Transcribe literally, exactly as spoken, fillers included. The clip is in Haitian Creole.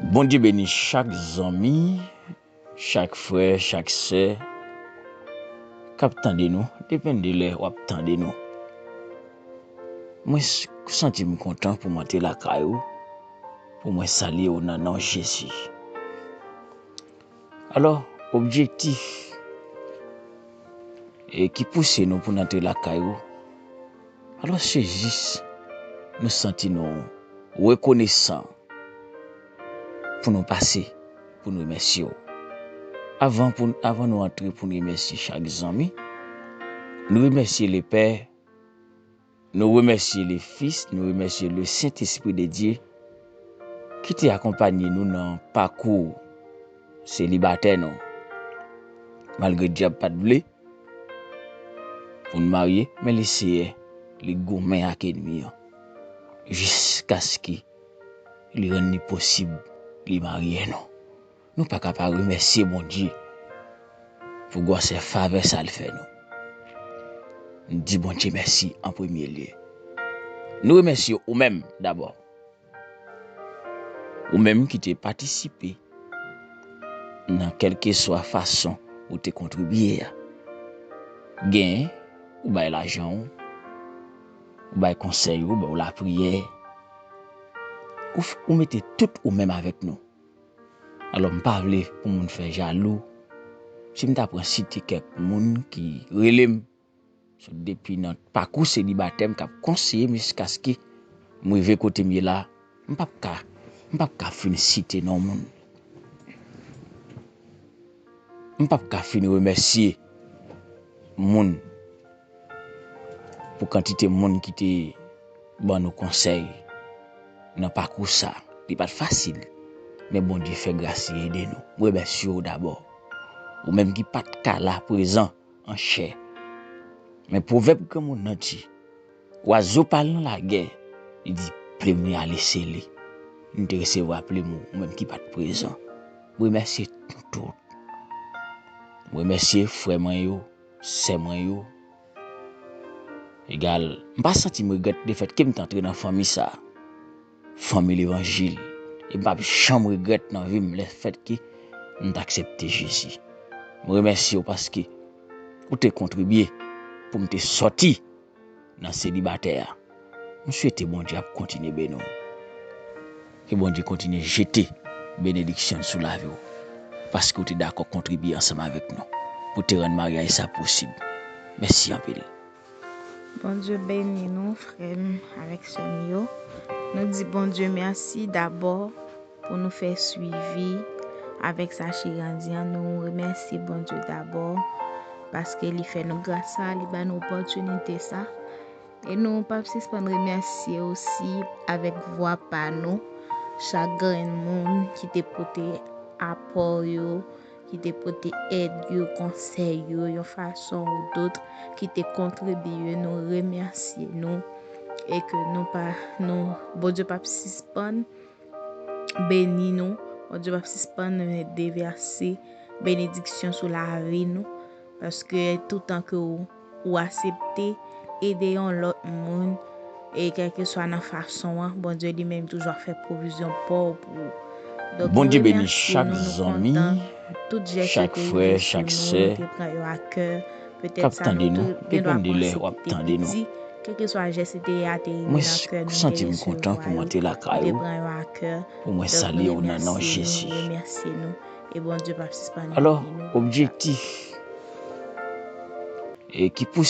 Bondye beni chak zanmi, chak frè, chak sè k ap tande nou, depann de lè w ap tande nou. Mwen s-, santi m kontan pou m antre lakay ou, pou mwen salye w nan non Jezi. Alò, objektif, e, ki pouse nou pou n antre lakay ou, alò, se jis nou santi nou rekonesan pou nou pase, pou nou remèsye w. Avan, pou, avan nou antre pou nou remèsye chak zanmi, nou remèsye Lepè, nou remèsye Lefis, nou remèsye Lesentespri de Dye ki te akonpanye nou nan pakou selibatè nou. Malgre dyab pa t vle pou n marye, men Leseyè, li goumen ak ènmi an jiskaske li rann li posib li marye nou. Nou pa ka pa remèsye Bondye pou gwosè favè sa l fè nou. N di Bondye mèsi an premye lye. Nou remèsye ou menm dabò. Ou menm ki te patisipe nan kèlkeswa fason ou te kontribye a. Genyen, ou bay lajan w, ou bay konsèy ou, ou ba w lapriyè. Ou f-, ou mete tout ou menm avèk nou. Alò, m pa vle pou moun fè jalou. Si m ta pran site kèk moun ki rele m, sot depi nan pakou selibatè m k ap konseye m jiskaske m rive kote m ye la, m p ap ka, m p ap ka fin site non moun. M p ap ka fin remèsye moun pou kantite moun ki te ban nou konsèy nan pakou sa. Li pa t fasil, men Bondye fè gras li ede nou. M remèsye w dabò. Ou menm ki pa t ka la prezan an chè. Men pwovèb granmoun nan di, wazo pa al nan lagè, li di, plim li ale sele. M te resevwa plim ou, ou menm ki pa t prezan. M remèsye nou tout. M remèsye frè mwen yo, sè mwen yo. Egal, m pa santi m regrèt lefètke m t antre nan fanmi sa a, fanmi levanjil. E m p ap janm regrèt nan vi m lefètke m t aksepte Jezi. M remèsye w paske ou te kontribye pou m te sòti nan selibatè a. M swete Bondye ap kontinye beni w. Ke Bondye kontinye jete benediksyon l sou lavi w, paske w te dakò kontribye ansanm avèk nou pou te rann maryaj sa posib. Mèsi anpil. Bondye beni nou, frè m avèk sè m yo. Nou di Bondye mèsi dabò pou nou fè swivi avèk sa Chirandi an. Nou remèsye Bondye dabò paske li fè nou gras sa, li ba nou opòtinite sa. E nou p ap sispann remèsye osi avèk vwa pa nou chak grenn moun ki te pote apò yo, ki te pote èd yo, konsèy yo, yon fason ou dòt, ki te kontribye, nou remèsye nou. E ke nou pa, nou, Bondye p ap sispann beni nou, Bondye p ap sispann devèse benediksyon sou lavi nou, paske toutan ke w, ou aksepte ede yon lòt moun, e kèlkeswa nan fason an, Bondye li menm toujou ap fè pwovizyon pa w pou ou. Donk, Bondye beni chak zanmi, chak frè, chak sè k ap tande nou, depann de lè w ap tande nou. Mwen s-, santi m kontan pou m antre lakay ou, pou mwen salye w nan non Jezi. Alò, objektif, e, ki pouse